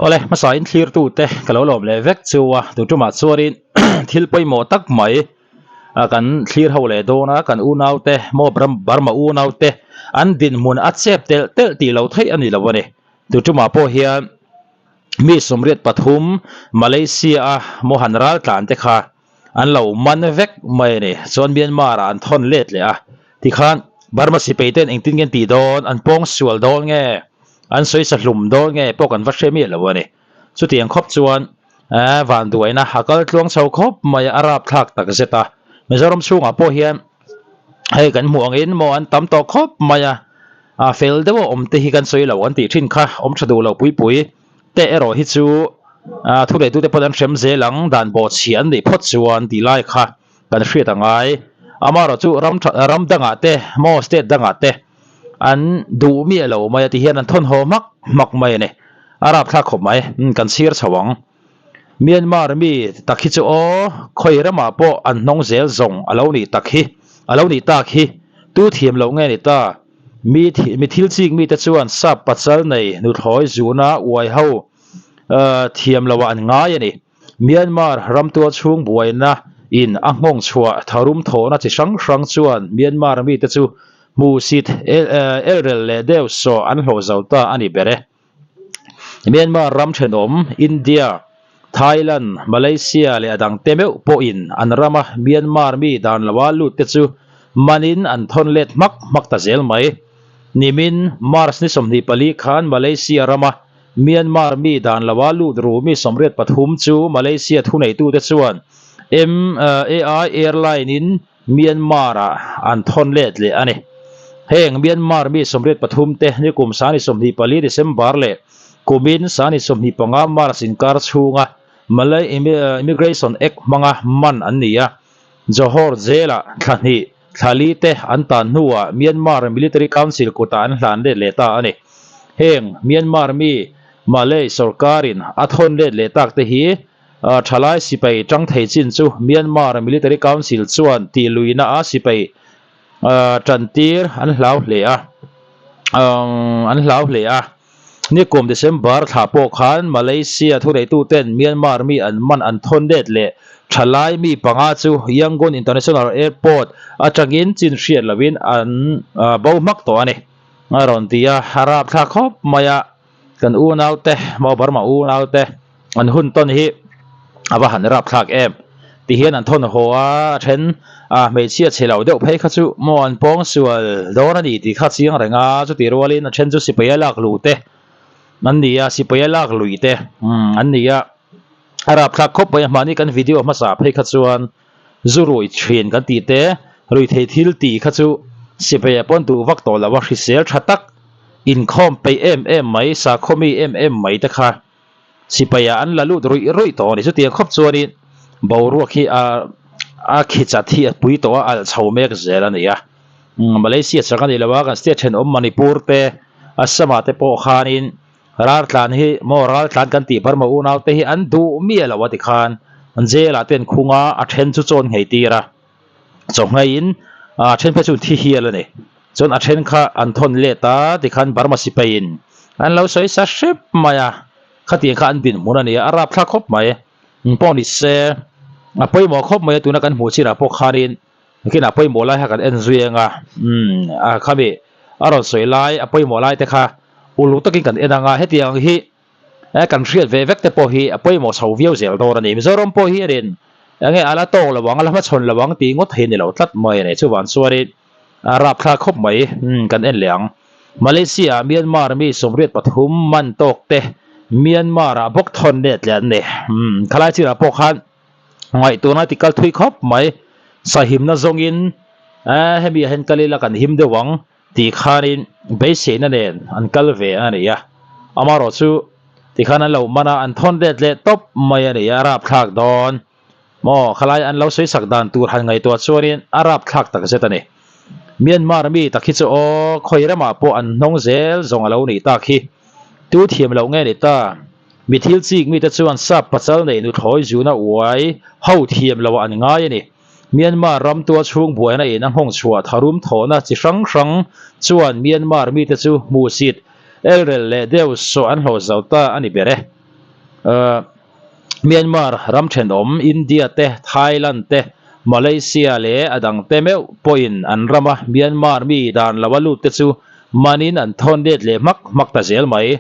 Awle, hmasa in thlirtute ka lo lawm leh vek chu a, tun tumah chuanin thil pawimawh tak mai kan thlir ho leh dawn a, kan unaute maw Burma unaute an dinhmun a chep telh telh tih loh theih a ni lo a ni. Tun tumah pawh hian mi 83 Malaysia a maw han ral tlan te kha an lo man vek mai a ni. Chuan Myanmar ah an thawn let leh a, tikhan Burma sipai ten engtin nge an tih dawn, an pawng sual dawn nge, an sawi sa hlum dawn nge pawh kan va hre miah lo a ni. Chutiang khawp chuan vanduaina a kal tluang chho khawp mai a, a rapthlak tak zet a. Mizoram chhungah pawh hian hei kan hmuh angin maw an tam tawh khawp mai a, a fel deuh a awm te hi kan sawi lo an tih thin kha, awm tha duh lo pui pui. Te erawh hi chu thuneitute pawn an hrem zel ang, dan bawhchhiah an neih phawt chuan tih lai kha kan hriat a ngai. Amaherawh chu ram tha ram dangah te maw state dangah te an duh miah lo mai a ti hian an thawn haw hmak hmak mai a ni. A rapthlak khawp mai, kan chhir chho ang. Myanmar mi tak hi chu aw khawi ramah pawh an hnawng zel zawng a lo nih tak hi, a lo nih tak hi tu thiam loh nge ni ta? Mi mi thil chik mite chuan sap pachal nei nuthlawi zuhna uai ho thiam loah an ngai a ni. Myanmar ramtual chhung buaina in a nghawng chhuah tharum thawhna chi hrang hrang chuan Myanmar mite chu hmuhsit elrel leh deuh sawh an hlawh zo ta a ni ber e. Myanmar ram thenawm India, Thailand, Malaysia leh a dangte meuh pawhin an rama Myanmar mi dan loa lut te chu manin an thawn let hmak hmak ta zel mai. Nimin March ni 24 khan Malaysia rama Myanmar mi dan loa lut ru mi 83 chu Malaysia thuneitute chuan MAI Airline-in Myanmar-ah an thawn let leh a ni. Heng Myanmar mi 83 te nikum sani 24 December leh kumin sani 25 March inkar chhunga Malay Immigration Act hmanga man an ni a. Johor Jail-ah thla hnih, thla li te an tan hnuah Myanmar Military Council kutah an hlan let leh ta a ni. Heng Myanmar mi Malay sorkarin a thawn let leh tak te hi Thalai sipai tang thei chin chu Myanmar Military Council chuan tih luihna a sipai tan tir an hlau hle a, an hlau hle a. Nikum December thla pawh khan Malaysia thuneituten Myanmar mi an man an thawn let leh thalai mi panga chu Yangon International Airport atangin chin hriat loin an bo hmak tawh a ni a rawn ti a, a rapthlak khawp mai a. Kan unaute, Mau Burma unaute an hun tawn hi a va han rapthlak em ti hian an thawn haw a, a then a hmeichhia chhe lo deuh phei kha chu maw an pawng sual dawn a ni tih kha chiang reng a, chutih rualin a then chu sipai a lak luh te an ni a, sipai a lak lui te an ni a, a rapthlak khawp mai a, mahni kan video hmasa phei kha chuan zu rui thin kan tih te, ruithei thil tih kha chu sipai ah pawn duh vak tawh lo a, hrisel tha tak inkhawm peih em em mai, sakhaw mi em em mai te kha sipai ah an la lut ruih ruih tawh a ni. Chutiang khawp chuanin boruak hi a a khichat hi a pui tawh a, alh chho mek zel a ni a. Malaysia chak a ni lo a, kan state thenawm Manipur te, Assam ah te pawh khanin Raltlan hi maw raltlan kan tih Burma unau te hi an duh miah lo a ti khan jail ah te an khung a, a then chu chawn nghei tir a, chaw ngheiin a then phei chu an thi hial a ni. Chuan a then kha an thawn let a ti khan Burma sipai in an lo sawi sa hrep mai a, khatiang kha an dinhmun a ni a, a rapthlak khawp mai. Engpawh ni se a pawimawh khawp mai a tuna kan hmuh chinah pawh khanin Kinah pawimawh lai kha kan en zui eng a, umm a khami a rawn sawi lai a pawimawh lai te kha uluk takin kan en ang a, hetiang hi eh kan hriat ve vek te pawh hi a pawimawh chho viau zel dawn a ni. Mizoram pawh hi erin enge a la tawk lo ang, a la hmachhawn lo ang tih ngawt thei a ni lo tlat mai a ni. Chuvang chuanin a rapthlak khawp mai, umm kan en leh ang. Malaysia ah Myanmar mi 83 man tawk te Myanmar ah bawk thawn let leh an ni. Umm khalai chinah pawh khan Ngaihtuahna ti kal thui khawp mai. Sahimna zawngin eh hemi ah hian kal ila kan him deuh ang tih khanin beiseina nen an kal ve a ni a. Amaherawh chu tikhan an lo man a, an thawn let leh tawp mai a ni a, rapthlak dawn maw khalai an lo sawi sak dan tur han ngaihtuah chuanin a rapthlak tak zet a ni. Myanmar mi tak hi chu aw khawi ramah pawh an hnawng zel zawng a lo nih tak hi. Tu thiam loh nge ni ta? Mi thil chik mite chuan sap pachal nei nuthlawi zuna uai ho thiam loh an ngai a ni. Myanmar ram tua chhung buaina in a nghawng chhuah tharum thawhna chi hrang hrang chuan Myanmar mite chu hmuhsit, elrel leh deuh sawh an hlawh zo ta a ni ber e. Myanmar ram thenawm India te, Thailand te, Malaysia leh a dangte meuh pawhin an rama Myanmar mi dan lo a lut te chu manin an thawn let leh hmak hmak ta zel mai.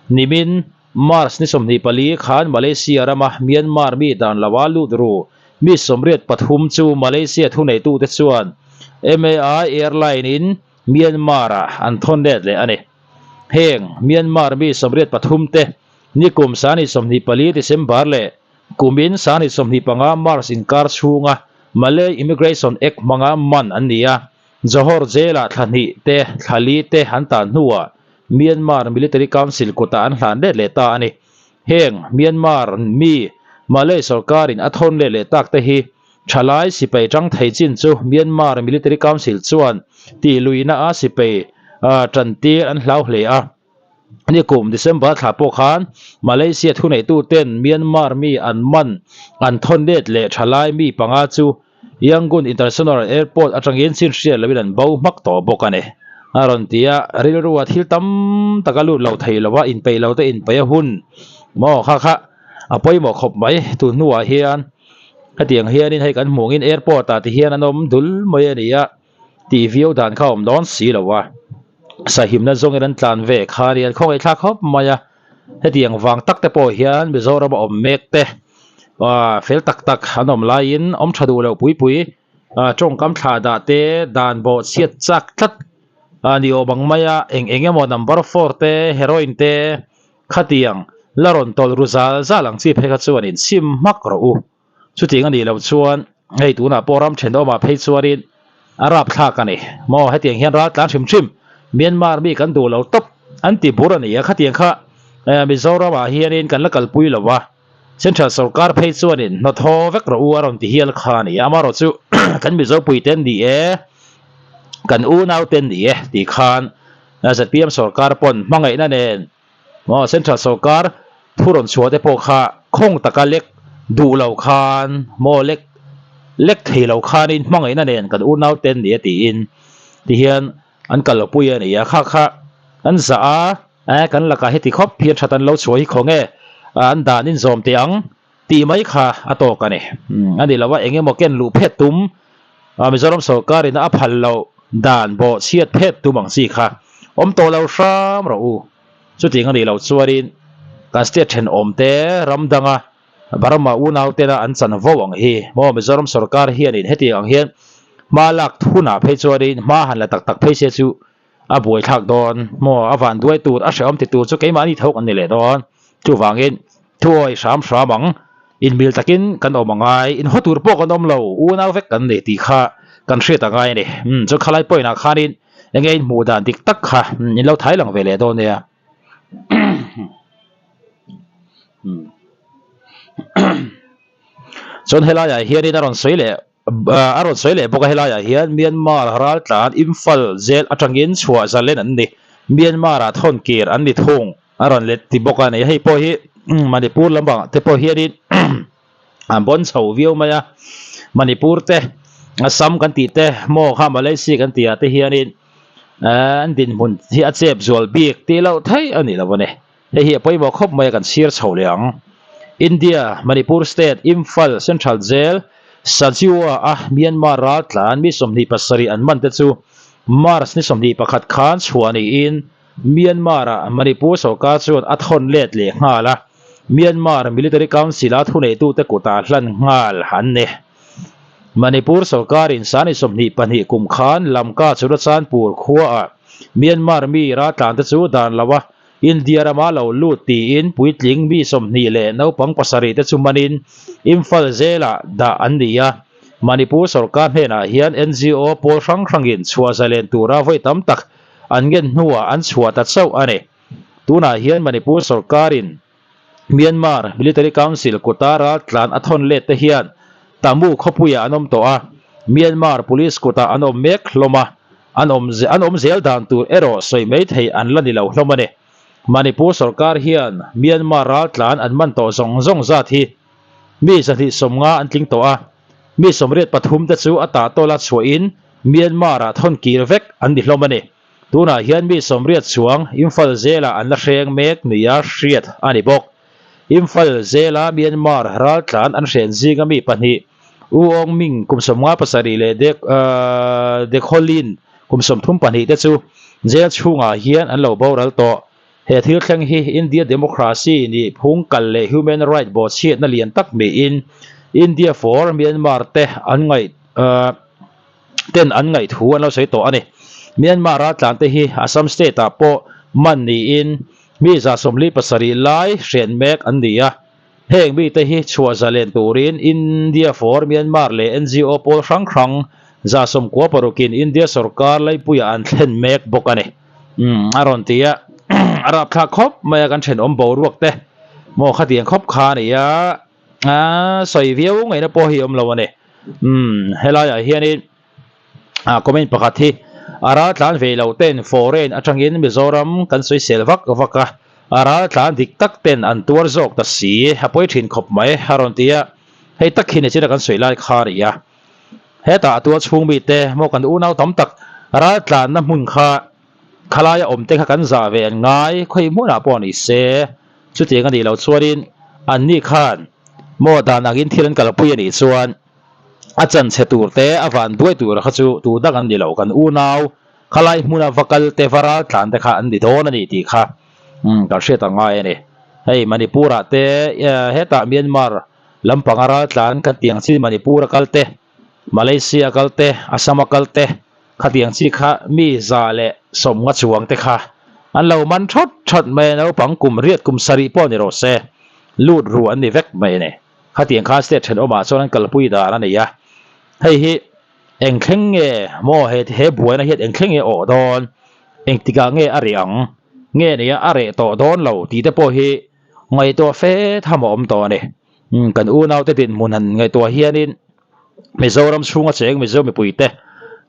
Nimin March ni 24 khan Malaysia rama Myanmar mi dan lo a lut ru mi 83 chu Malaysia thuneitute chuan MAI Airline-in Myanmar-ah an thawn let leh a ni. Heng Myanmar mi 83 te nikum sani 24 December leh kumin sani 25 March inkar chhunga Malay Immigration Act hmanga man an ni a, Johor Jail-ah thla hnih te, thla li te an tan hnuah Myanmar Military Council kutah an hlan let leh ta a ni. Heng Myanmar mi Malay sorkarin a thawn let leh tak te hi Thalai sipai tang thei chin chu Myanmar Military Council chuan tih luihna a sipai tan tir an hlau hle a. Nikum December thla pawh khan Malaysia thuneitu ten Myanmar mi an man an thawn let leh thalai mi panga chu Yangon International Airport atangin chin hriat loin an bo hmak tawh bawk a ni. A rawn ti a, rilru a thil tam tak a lut lo thei lo a, inpeih lo te inpeih a hun maw kha kha a pawimawh khawp mai tun hnuah hian. Hetiang hianin hei kan hmuh angin airport ah ti hian an awm dul mai a ni a, tih viau dan kha a awm dawn si lo a, sahimna zawngin an tlan ve kha a nia, khawngaih thlak khawp mai a, hetiang vang tak te pawh hian Mizoram a awm mek te ah fel tak tak an awm laiin awm tha duh loh pui pui ah tawngkam thlah dah te dan bawh chhiat chak tlat a ni awm ang mai a, eng eng emaw number four te heroin te. Khatiang, la rawn tawlh ru zal zal ang chi phei kha chuan inchhim hmak rawh u. Chutiang a nih loh chuan hei tunah pawh ram thenawmah phei chuanin a rapthlak a ni. Maw hetiang hian ral tlan hrim hrim Myanmar mi kan duh lo tawp an ti bur a ni a, khatiang kha Mizoramah hianin kan la kalpui lo a, Central sorkar phei chuanin hnawthaw vek rawh u a rawn ti hial kha a ni. Amaherawh chu kan Mizopui te an ni e, kan unau te an ni e tih khan ZPM sorkar pawn hmangaihna nen maw Central sorkar thu rawn chhuah te pawh kha khawng taka lek duh lo khan maw lek lek thei lo khanin hmangaihna nen kan unau te an ni a tiin tihian an kal pui a ni a kha kha an zah a eh kan lakah heti khawp hian that an lo chhuah hi khawnge an dan in zawm teh ang tih mai kha a tawk a ni. A ni lo a, eng emaw ken luh phet tum, Mizoram sorkarin a phal loh dan bawh chhiat phet tum ang chi kha awm tawh lo hram rawh u. Chutiang a nih loh chuanin kan state thenawmte ram danga Burma unautena an chanvo ang hi maw Mizoram sorkar hianin hetiang ang hian hma lak thunah phei chuanin hma han la tak tak phei se chu a buaithlak dawn maw a van duai tur a hrehawm ti tur chu keimahni tho kan ni leh dawn chuvangin thuawi hram hram ang inmil takin kan awm angai inhaw tur pawh kan awm lo unau vek kan ni tih kha kan hriat angai a ni umm chuan khalai point ah khanin enge inhmuh dan dik tak kha in lo thai lang ve leh dawn nia chuan helaiah hianin a rawn sawi leh. A rawn sawi leh bawk a, helaiah hian Myanmar raltlan Imphal jail atangin chhuah zalen an ni. Myanmar-ah thawn kir an ni thung a rawn let ti bawk a ni. Hei pawh hi Manipur lamah te pawh hianin an bawn chho viau mai a, Manipur te, Assam kan tih te, maw kha Malaysia kan tih ah te hianin an dinhmun hi a chep zual bik tih loh theih a ni lo a ni. Hei hi a pawimawh khawp mai a kan chhiar chho leh ang. India, Manipur State, Imphal Central Jail, Sajiwa a Myanmar raltlan mi 27 an man te chu March ni 21 khan chhuah niin Myanmar ah Manipur sorkar chuan a thawn let leh nghal a, Myanmar Military Council a thuneitute kutah hlan nghal an ni. Manipur sorkarin sani 22 kum khan Lamka Churachandpur khuaah Myanmar mi raltlan te chu dan lo a India rama lo lut tiin puitling mi 20 leh naupang pasarih te chu manin Imphal zelah dah an ni a. Manipur sorkar hnenah hian NGO pawl hrang hrangin chhuah zalen tura vawi tam tak an ngen hnuah an chhuah ta chauh a ni. Tunah hian Manipur sorkarin Myanmar Military Council kuta raltlan a thawn let te hian Tamu khawpuiah an awm tawh a, Myanmar Police kutah an awm mek hlawm a. An awm an awm zel dan tur erawh sawi mai thei an la ni lo hlawm a ni. Manipur sorkar hian Myanmar raltlan an man tawh zawng zawng zat hi mi 250 an tling tawh a, mi 83 te chu a tahtawla chhuahin Myanmar-ah thawn kir vek an ni hlawm a ni. Tunah hian mi 80 chuang Imphal zelah an la hreng mek nia hriat a ni bawk. Imphal zela Myanmar raltlan an hren zinga mi pahnih U Aung Ming kum 57 leh Dekholin kum 32 te chu jail chhungah hian an lo boral tawh. He thil thleng hi India democracy nih phung kal leh human right bawhchhiatna lian tak miin India for Myanmar te an ngaih ten an ngaih thu an lo sawi tawh a ni. Myanmar raltlan te hi Assam state ah pawh man niin mi 47 lai hren mek an ni a. Heng mite hi chhuah zalen turin India for Myanmar leh NGO pawl hrang hrang 96 in India sorkar laipuiah an thlen mek bawk a ni. Umm a rawn ti a, a rapthlak khawp mai a kan thenawm boruak te maw khatiang khawp kha a ni a, a sawi viau ngaihna pawh hi a awm lo a ni. Umm helaiah hianin ah comment pakhat hi a ral tlan ve lo ten foreign atangin Mizoram kan sawisel vak vak a, a ral tlan dik tak ten an tuar zawk ta si a pawi thin khawp mai a rawn ti a, hei tak hi nichina kan sawi lai kha a ni a, hetah a tuar chhung mite maw kan unau tam tak ral tlanna hmun kha khalaia awm te kha kan zah ve an ngai khawi hmunah pawh ni se chutiang a nih loh chuanin anni khan maw dan angin thil an kalpui a nih chuan. A chan chhe tur te, a van duai tur kha chu tu dang an ni lo, kan unau khalai hmuna va kal te, va ral tlan te kha an ni dawn a ni tih kha kan hriat ang ngai a ni. Hei Manipur ah te hetah Myanmar lampanga ral tlan kan tih ang chi Manipur a kal te, Malaysia a kal te, Assam a kal te khatiang chi kha mi 150 chuang te kha an lo man thawt thawt mai a, naupang kum riat kum sarih pawh ni rawh se lut ru an ni vek mai a ni. Khatiang khan state thenawmah chuan an kalpui dan a nei a, hei hi eng thleng nge maw he he buaina hian eng thleng nge awh dawn, engtikah nge a reh ang, nge nia a reh tawh dawn lo tih te pawh hi ngaihtuah fe tham a awm tawh a ni. Umm kan unaute dinhmun han ngaihtuah hianin Mizoram chhunga cheng Mizo mipuite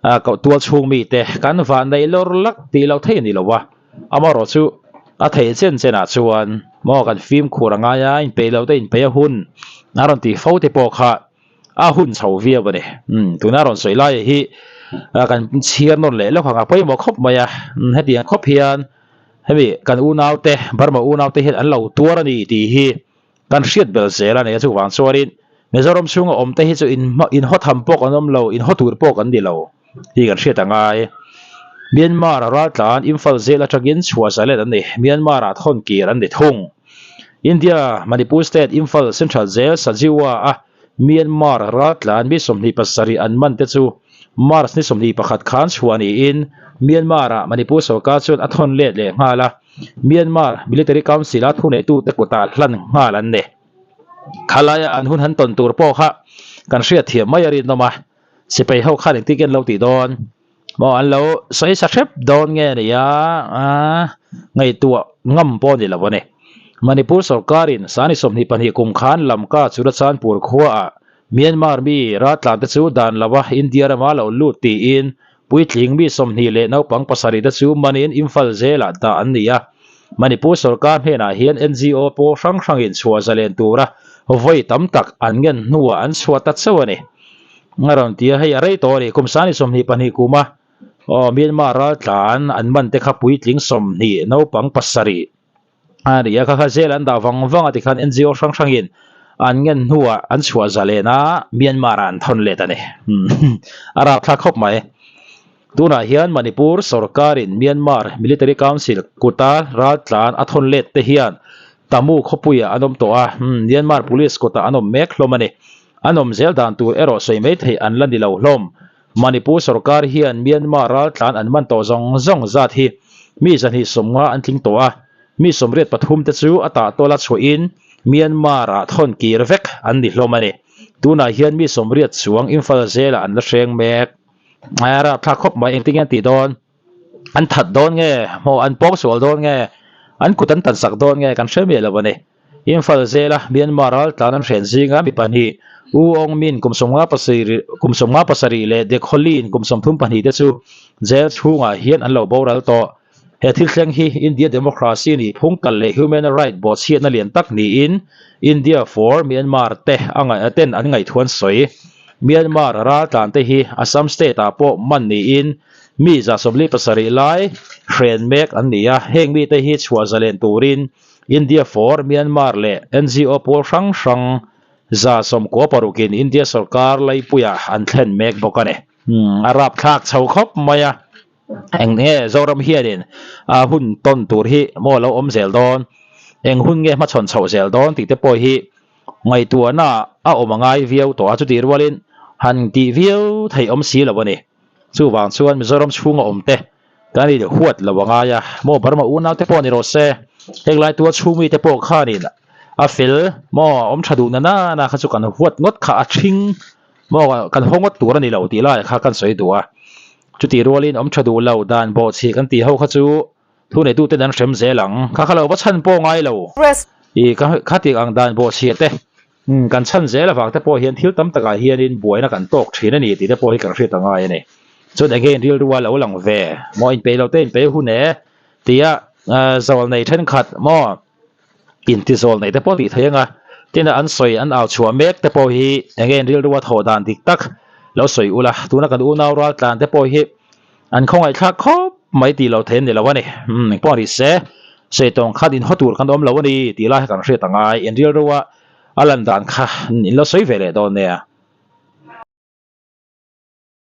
ah koh tual chhung mite kan vanneih lawr lak tih loh theih a ni lo a, amaherawh chu a theih chen chenah chuan maw kan fimkhur a ngai a, inpeih loh te inpeih a hun a rawn tih fo te pawh kha a hun chho viau a ni. Umm tuna rawn sawi lai hi kan chhiar nawn leh lawk ang a pawimawh khawp mai a, hetiang khawp hian hemi kan unaute Burma unaute hian an lo tuar a ni tih hi Kan hriat bel zel a ni a, chuvang chuanin Mizoram chhunga awm te hi chu inhaw tham pawh kan awm lo, inhaw tur pawh kan ni lo tih kan hriat a ngai. Myanmar raltlan Imphal zel atangin chhuah zalet an ni, Myanmar ah thawn kir an ni thung. India Manipur State Imphal Central Jail Sajiwa a Myanmar raltlan mi 27 an man te chu March ni 21 khan chhuah niin Myanmar ah Manipur sorkar chuan a thawn let leh nghal a. Myanmar Military Council a thuneitute kutah hlan nghal an ni. Khalaia an hun han tawn tur pawh kha kan hriat thiam mai a rinawm a, sipai ho khan engtin nge an lo tih dawn? Maw an lo sawi sa hrep dawn nge ni a, ngaihtuah ngam pawh a ni lo a ni. Manipur sorkarin Sani 22 kum khan Lamka Churachandpur khuaah Myanmar mi raltlante chu dan lova India rama lo lut tiin Puitling mi 20 leh naupang pasarih te chu manin Imphal zelah dah an ni a. Manipur sorkar hnenah hian NGO pawl hrang hrangin chhuah zalen tura vawi tam tak an ngen hnuah an chhuah ta chauh a ni. A rawn ti a, hei a rei tawh a ni. Kum sani 22 kuma aw Myanmar raltlan an man te kha puitling 20 naupang pasarih a ni a, kha kha zel an dah vang vang a tikhan NGO hrang hrangin an ngen hnuah an chhuah zalen a, Myanmar ah an thawn let a ni. A rapthlak khawp mai. Tunah hian Manipur sorkarin Myanmar Military Council kuta raltlan a thawn let te hian Tamu khawpuiah an awm tawh a, Myanmar Police kutah an awm mek hlawm a ni. An awm zel dan tur erawh sawi mai theih an la ni lo hlawm. Manipur sorkar hian Myanmar raltlan an man tawh zawng zawng zat hi mi 250 an tling tawh a, mi 83 te chu a tahtawla chhuahin Myanmar-ah thawn kir vek an ni hlawm a ni. Tunah hian mi 80 chuang Imphal zelah an la hreng mek. A rapthlak khawp mai, engtin nge an tih dawn? An that dawn nge? Maw an pawngsual dawn nge? An kut an tansak dawn nge? Kan hre miah lo a ni. Imphal zela Myanmar raltlan an hren zinga mi pahnih, U Aung Min kum 57 kum 57 leh Dekholin kum 32 te chu jail chhungah hian an lo boral tawh. He thil thleng hi India democracy nih phung kal leh human right bawhchhiatna lian tak niin India for Myanmar te a ngaih ten an ngaihtuan sawi. Myanmar raltlan te hi Assam state ah pawh man niin mi 47 lai hren mek an ni a, heng mite hi chhuah zalen turin. India for Myanmar leh NGO pawl hrang hrang 196 in India sorkar laipuiah an thlen mek bawk a ni. A rapthlak chho khawp mai a, eng nge Zoram hianin a hun tawn tur hi maw lo awm zel dawn, eng hun nge hmachhawn chhoh zel dawn tih te pawh hi ngaihtuahna a awm a ngai viau tawh a, chutih rualin han tih viau theih awm si lo a ni. Chuvang chuan Mizoram chhunga awm te kan in huat lo a ngai a, maw Burma unau te pawh ni rawh se, heng lai tua chhung mite pawh khanin a fel maw awm tha duh na nana kha chu kan huat ngawt kha a ṭhing maw kan haw ngawt tur a ni lo tih lai kha kan sawi duh a, chutih rualin awm tha duh lo dan bawhchhi kan tih ho kha chu Thuneituten an hrem zel ang. Kha kha lo va chhan pawh ngai lo. I kha tih ang dan bawhchhia te kan chhan zel avang te pawh hian thil tam takah hianin buaina kan tawk thin a ni tih te pawh hi kan hriat a ngai a ni. Chuan enge in rilru a lo lang ve maw inpeih loh te inpeih hun e tia zawl nei thenkhat maw intizawl neih te pawh tih theih anga tin an sawi an au chhuah mek te pawh hi enge in rilru a thawh dan dik tak lo sawi ula tuna kan unau ral tlan te pawh hi An khawngaihthlak khawp mai tih loh theih a ni lo a ni. Umm engpawh ni se, Seitawng khan inhaw tur kan awm lo a ni tih lai kha kan hriat a ngai. In rilru a a lan dan kha in lo sawi ve leh dawn nia.